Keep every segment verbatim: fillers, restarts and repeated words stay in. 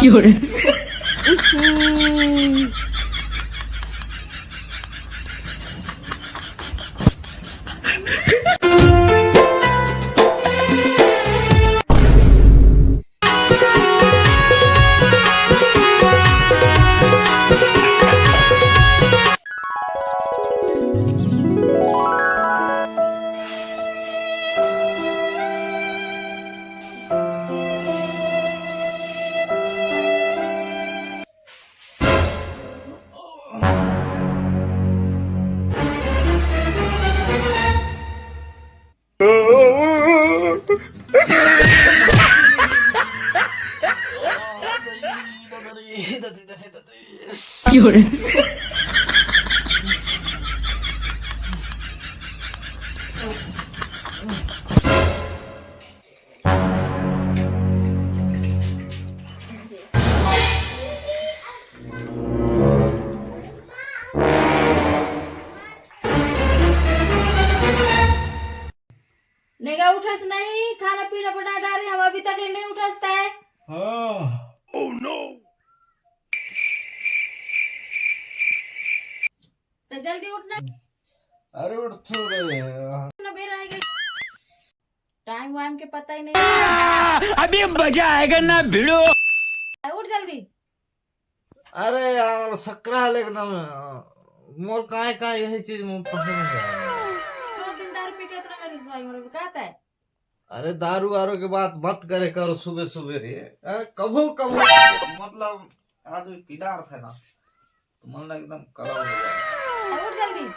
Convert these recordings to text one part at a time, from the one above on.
有人。 有人。 नेगा उठस नहीं, खाना पीना बना डारे, हम अभी तक ले नहीं उठस तय। हाँ। तो जल्दी उठना। अरे उठ तो गए। ना बेरा है कि टाइम वाइम के पता ही नहीं। अभी मजा आएगा ना भिड़ो। उठ जल्दी। अरे यार, सकरा है एकदम। मोर काय काय यही चीज मुझे पसंद है। दो तीन दारू पी के इतना मेरे भाई मोर कहता है। अरे दारू वारू के बात मत करे करो सुबह सुबह रे। आ, कभू कभू मतलब आदमी पीदार थे ना, तो मन एकदम कड़ा हो जाए। उठ जल्दी।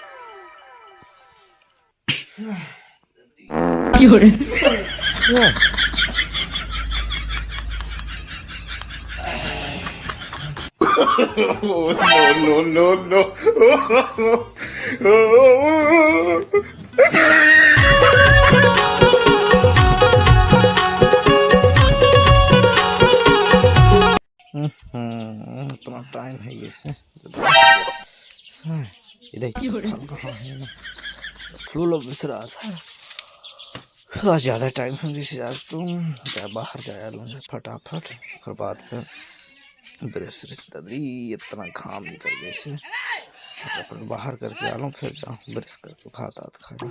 有人。 Oh, no, no, no, no. हम्म, इतना टाइम है ये से। इधर ही चल, हल्का हाँ है ना। फ्लू लो बिसरा था। आज ज़्यादा टाइम हो गई आज तो। जा बाहर जाया लूँ फटाफट, फिर बाद में ब्रश व्रश ददी। इतना घाम निकल गए से, फटाफट बाहर करके आ लूँ, फिर जाऊँ ब्रश करके भात आत खाए।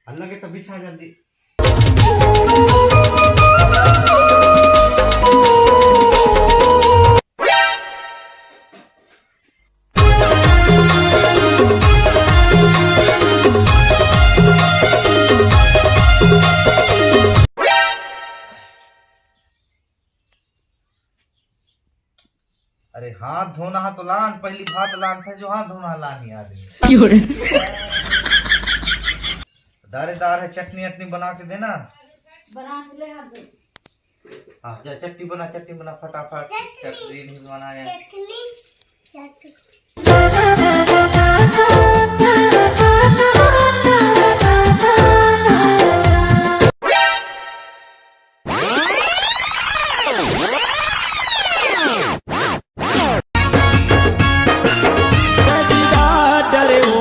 हल्ला के तब बिछा जल्दी। अरे हाथ धोना है तो लान, पहली भात लान थे जो हाथ धोना है लान ही आदमी। 有人。 दारेदार है, चटनी अटनी बना के देना। बना के ले हाथ धो। हाँ, जा चटनी बना, चटनी बना फटाफट। चटनी। चटनी नहीं बनाया। चटनी। बिगाड़ डरे हो,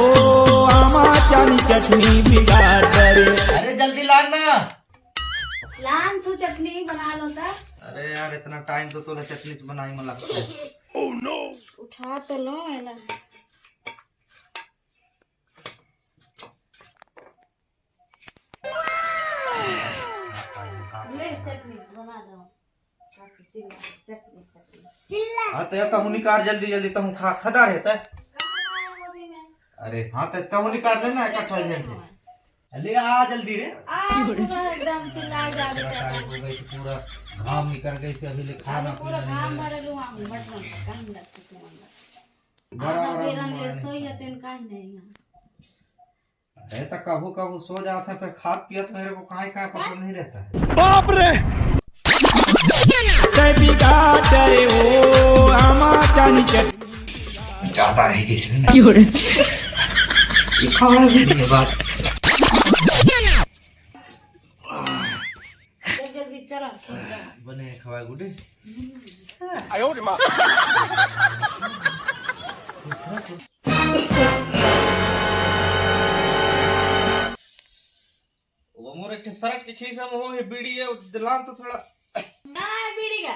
आमा चानी चटनी बिगाड़ डरे। अरे जल्दी लान ना। लान तू चटनी बना लो ता। अरे यार, इतना टाइम तो तोला चटनी तो बनाई में लगता है। उठा तो लो, है ना। ले, चटनी बना दो। चटनी, चटनी। हाँ, तो या तहूँ निकाल जल्दी जल्दी, तहूँ खा खदा रहता है। अरे हाँ, तो तहूँ निकाल लेना इकट्ठा जल्दी। ले आ जल्दी रे। आ, पूरा एकदम चिल्ला जा रहा है। हो गई थी, पूरा घाम निकल गई से अभी ले खाना अरे, पूरा पीना घाम नहीं है। भरल हुआ, हम बटन पर कहीं लग चुके हैं। बराबर आधा बेरन ले सोई है, तेन काहे नहीं है। अरे, तो कभू कभू सो जाता है, फिर खात पियत मेरे को काहे काहे पसंद नहीं रहता है। बाप रे। तै बिगाड़ डरे हो, आमा चानी चटनी। पाए किसी ने। ये खाना भी नहीं है बात। जल्दी चला। बने खवा गुडे। वो मोर एक ठे शर्ट के खीसा में हो है बीड़ी है, वो दिलान तो थोड़ा। ना है बीड़ी का।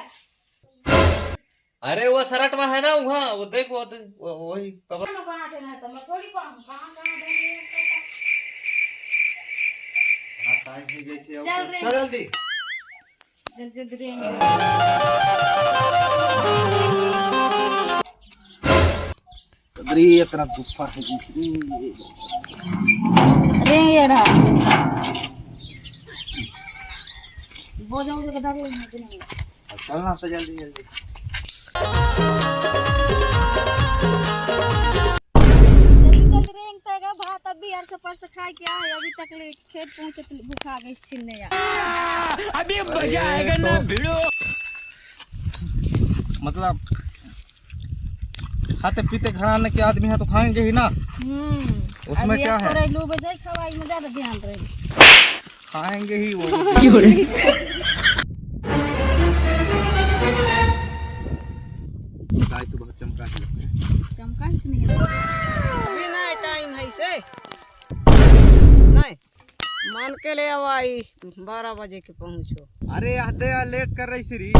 अरे वो शर्ट में है ना वहाँ, वो देख वो, वो वही कवर। ना कहाँ ठे रहता, मैं थोड़ी कहाँ, कहाँ, कहाँ देंगे? हाँ, टाइम है जैसे अब चल तो रे। चल जल्दी। जल्दी, जल्दी रे। अरे इतना गुफा है जी। अरे ये रहा। बोझा उठा के डालो यहाँ पे नहीं। अब चलना तो जल्दी जल्दी। जल्दी जल्दी रेंग तय का भात अभी यार से परस खाए क्या है, अभी तक ले खेत पहुँचे तो भूखा गई छिलने यार। अभी मजा अरे आएगा तो ना भिड़ो। मतलब खाते पीते घराने के आदमी है तो खाएंगे ही ना। हम्म। उसमें अभी क्या एक है? तो लू बजाई खवाई में ज्यादा ध्यान रहे। खाएंगे ही वो। गाय तो बहुत चमका है। चमका ही नहीं है। अभी नहीं टाइम है इसे। नहीं। मान के ले आवा, ई बारह बजे के पहुँचो। अरे, आते आ, लेट कर रही श्री। ये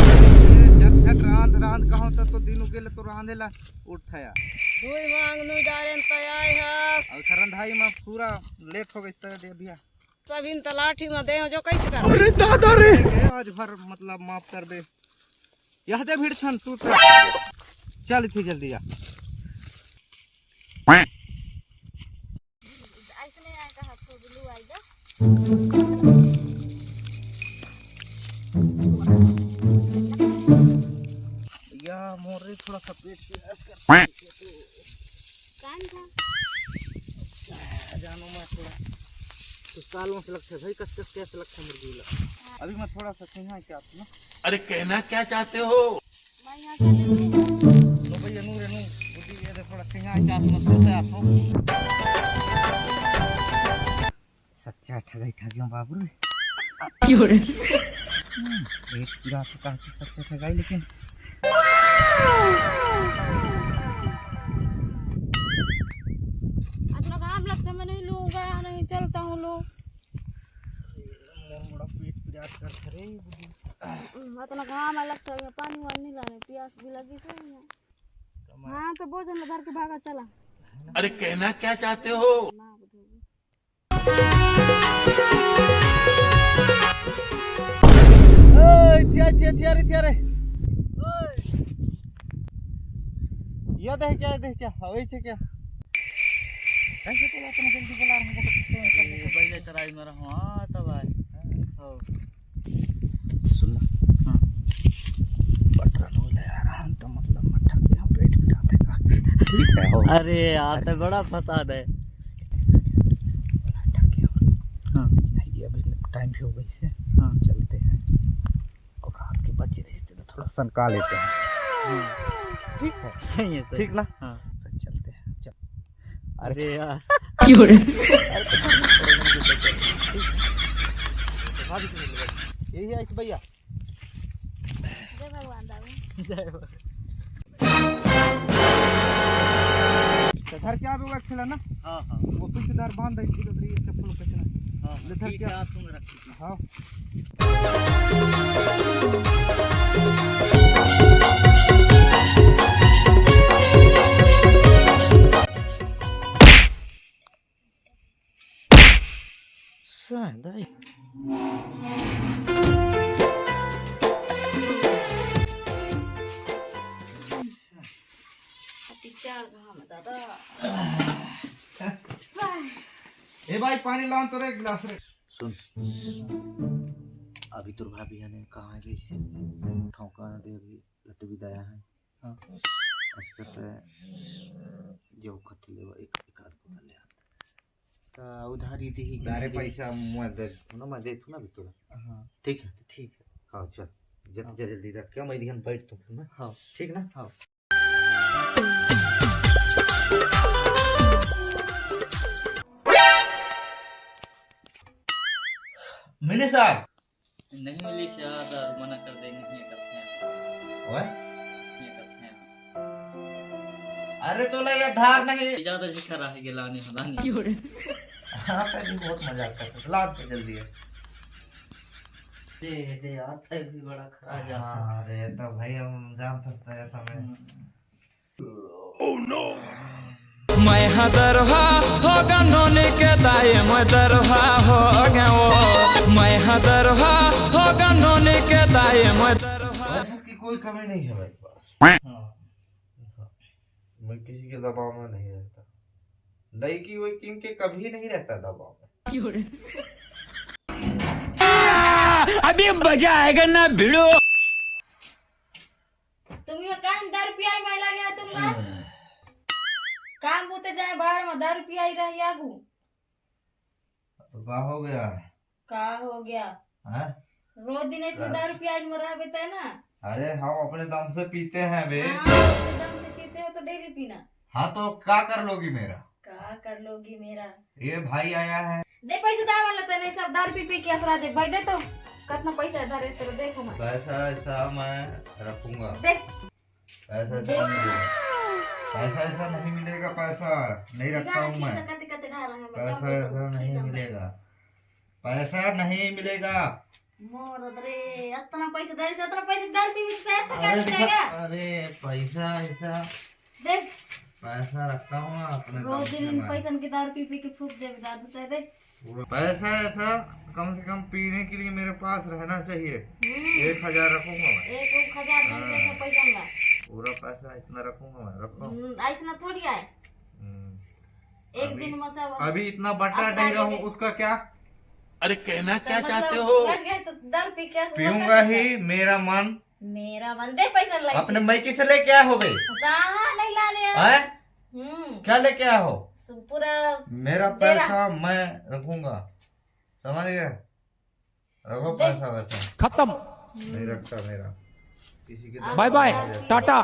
झट झट रांध रांध कहो तो, तो दिनों के लिए तो रांधे ला उठता यार। दुई मांग नु डारेन तैयार है। और खरंधाई में पूरा लेट हो गई इस तरह दे भैया। सब इन तलाठी में दे जो कैसे कर। अरे दादा रे। आज भर मतलब माफ कर दे। यह दे भीड़ छन तू तो। चल इतनी जल्दी जा। ऐसने आए का हाथ को ब्लू आई जा। या मोर रे थोड़ा सा पेट पिरास कर। कान था। जानो मैं थोड़ा तो सालों से लगता है भाई, कस कस कैसे लगता है मुर्गी ला। अभी मैं थोड़ा सा सिंहा क्या ना। अरे कहना क्या चाहते हो? मैं यहाँ क्या देखूँ? तो भैया नूर है नूर, बुद्धि ये दे थोड़ा सिंहा क्या ना सोता है आप लोग। सच्चा ठगई ठगियों बाबू रे। क्यों रे? हम्म, एक पूरा तो कहा कि सच्चा ठगाई लेकिन। इतना काम लगता है, मैं नहीं लूंगा, नहीं चलता हूँ लो। मोर बड़ा पेट पिरास कर रे बुद्धि। हम्म, इतना काम अलग था, ये पानी वानी नहीं लाने, प्यास भी लगी सही है। तो मैं हाँ, तो बोझ में भर के भागा चला। अरे कहना क्या चाहते हो? ना बुद्धि। ए, थिया, थिया, थिया रे, थिया रे। ये देख क्या, देख क्या, हवाई छे क्या? कैसे बोला तुमने जल्दी बोला, हमको तो फोन कर अरे, पहले चराई में रहो, हाँ, तब आए। हाँ। सुन ना। हाँ। बटरन हो ले यार, हम तो मतलब मट्ठा पे हम पेट पिराते का। ठीक है, हो। अरे यार, अरे। तो बड़ा फसाद है। हाँ। नहीं, अभी टाइम भी हो गई से। हाँ। चलते हैं। और रात के बचे रहे थे तो थोड़ा सनका लेते हैं। हाँ। ठीक है। सही है, सही। ठीक ना? हाँ। तो चलते हैं, चल। अरे अरे यार। क्यों रे? यही है भैया। जय भगवान दादा। जय भगवान। तो घर क्या भी बैठ खेला ना? हाँ, हाँ। वो कुछ इधर बांध दे, इधर ये चप्पल को चला। हाँ, ले धर ठीक क्या? है, आप तुम रख दीजिए। हाँ। सादा। अति चार घाम दादा। ए भाई, पानी लान तो रे, एक गिलास रे। सुन, अभी तोर भाभी हने कहाँ गई से? ठौका दे, अभी लट्टू भी दया है। हाँ। ऐसे करते हैं, जो खट्टी लेवा एक, एक आध बोतल ले आते हैं। तो उधारी दी ही अरे दे। पैसा मैं दे दूँ ना, मैं दे दूँ ना अभी तोरा। हाँ। ठीक है? तो ठीक है। हाँ, चल। जल्दी हाँ। जा, जल्दी रख के मैं ध्यान बैठ तू ना। हाँ। ठीक ना? हाँ। मिली साहब? नहीं मिली साहब, मना कर दे, नहीं करते हैं। ओए? नहीं करते हैं। अरे तो ला यार, धार नहीं। ज्यादा लिखा रहा है, गिलाने हलाने। हाँ, सर जी, बहुत मजाक करते थे। ला तो जल्दी है। दे, दे यार, तै भी बड़ा खरा जा। हाँ, अरे तो भाई, हम जान सकते हैं समय। हम्म। मैं हदरहा हो गनोनी के दाई, मैं दरहा हो गया वो। मैं हदरहा हो गनोनी के दाई, मैं दरहा। पैसा की कोई कमी नहीं है मेरे पास। हाँ। मैं किसी के दबाव में नहीं रहता। लड़की वो किंग के कभी नहीं रहता दबाव में। अभी मजा आएगा ना भिड़ो। तुम यो काहे दारू पियाई में लगे हो तुम लोग? काम बुते जाए बाहर में, दारू पियाई रही आगू। तो का हो गया? का हो गया? हैं? रोज दिन ऐसे हाँ। दारू पियाई में रहबे तै ना। अरे, हम अपने दम से पीते हैं बे। हाँ, अपने दम से पीते हो तो डेली पीना। हाँ, तो क्या कर लोगी मेरा? का कर लोगी मेरा? ये भाई आया है। दे पैसे, दे वाला तने सब दारू पी पी के असरा दे भाई, दे तो। कितना पैसा है धरे तेरे, देखो मैं। पैसा ऐसा मैं रखूंगा। दे। पैसा ऐसा दे। नहीं मिलेगा। पैसा ऐसा नहीं मिलेगा, पैसा नहीं रखता हूँ मैं। खीसा कते कते डाला है, मैं पैसा कम ऐसा नहीं खीसा में। मिलेगा, पैसा नहीं मिलेगा। मोर रे, इतना पैसा धरे से, इतना पैसा दारू पी पी के अच्छा अरे कर दिखा, देगा। अरे पैसा ऐसा देख, पैसा रखता हूँ मैं अपने रोज दम से दिन मैं। पैसन के दारू पी पी के फूक देबे दारू, तै देख। पूरा पैसा ऐसा कम से कम पीने के लिए मेरे पास रहना चाहिए। हम्म। एक हजार रखूंगा मैं। एक, एक हजार नहीं, हाँ। पैसा, पैसा ना। पूरा पैसा इतना रखूंगा मैं, रखता हूँ। हम्म, ऐसा थोड़ी आए। हम्म। एक अभी, दिन में सब अभी इतना बट्टा अस्पताल नहीं रहूं, में। उसका क्या? अरे, कहना तो क्या मतलब चाहते हो? बैठ गए तो दारू पी के ऐसा पीऊंगा लगता है ही, सर। मेरा मन। मेरा मन दे पैसा लाई अपने थी। मायके से लेके आया हो बे? कहाँ नहीं लाने आया? हैं? हम्म। क्या लेके आया हो? सब पूरा मेरा मेरा। पैसा मैं रखूंगा, समझ गए? रखो दे। पैसा वैसा। खत्म। नहीं रखता मेरा। किसी के दम बाय बाय, नहीं रखता। टाटा,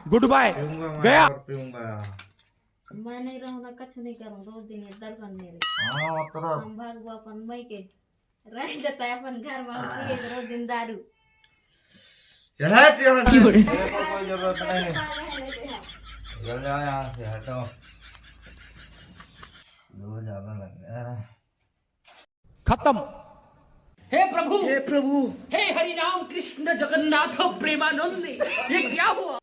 गुड बाय, पीऊंगा मैं गया। और पीऊंगा। मैं नहीं रहूं ना, कुछ नहीं करूं, रोज दिन ये दलहन मेरे। हाँ, मतलब। हम भागबो अपन मायके। रह जाता है अपन घर में, हम पिए रोज दिन दारू। चल हट यहाँ से। क्यों रे? मेरे को कोई जरूरत नहीं है। निकल जाओ यहाँ से, हटो। लोग ज्यादा लग रहा है। खत्म। हे प्रभु, हे प्रभु। हे हरि राम कृष्ण जगन्नाथ प्रेमानंद, ये क्या हुआ?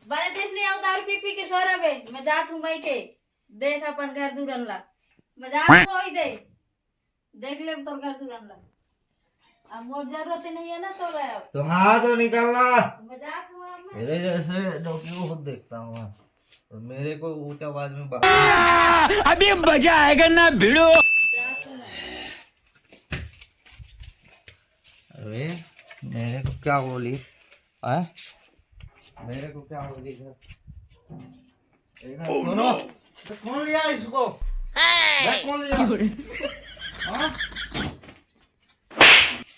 बड़े देश नहीं आओ दारू पी पी के सो रहे बे। मैं जात हूँ मायके, देख अपन घर दूरन ला। मैं जात हूँ वही दे, देख ले तोर घर दूरन ला। अब मोर जरूरत ही नहीं है ना तो गए। तो हाँ तो निकलना। मैं जात हूँ अब मैं। मेरे जैसे डोकी को खुद देखता हूँ मैं। और मेरे को ऊंची आवाज में बात अभी मजा आएगा ना भिड़ो। जात हूँ मैं। अरे, मेरे को क्या बोली? आए? मेरे को क्या बोली इधर? एक बार सुनो। तो कौन लिया इसको? मैं कौन लिया? हाँ?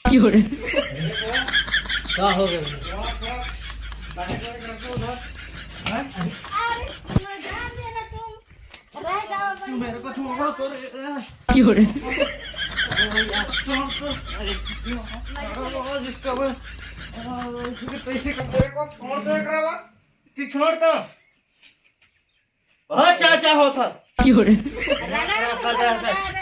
क्यों रे? मेरे को क्या हो गया? थोड़ा, थोड़ा बाहर जाके रखो उधर। हाँ? अरे, मजाक दे रहा तुम। रह जाओ तू भाई। मेरे को छोड़ तो रे। क्यों रे? अरे भाई, यार, छोड़ तो। अरे, अरे, जिसका वो, अरे, इसके पैसे का मेरे को छोड़ दे रहा। तू छोड़ तो। बहुत चाचा हो था। क्यों रे? रह, रह, रह, रह, रह।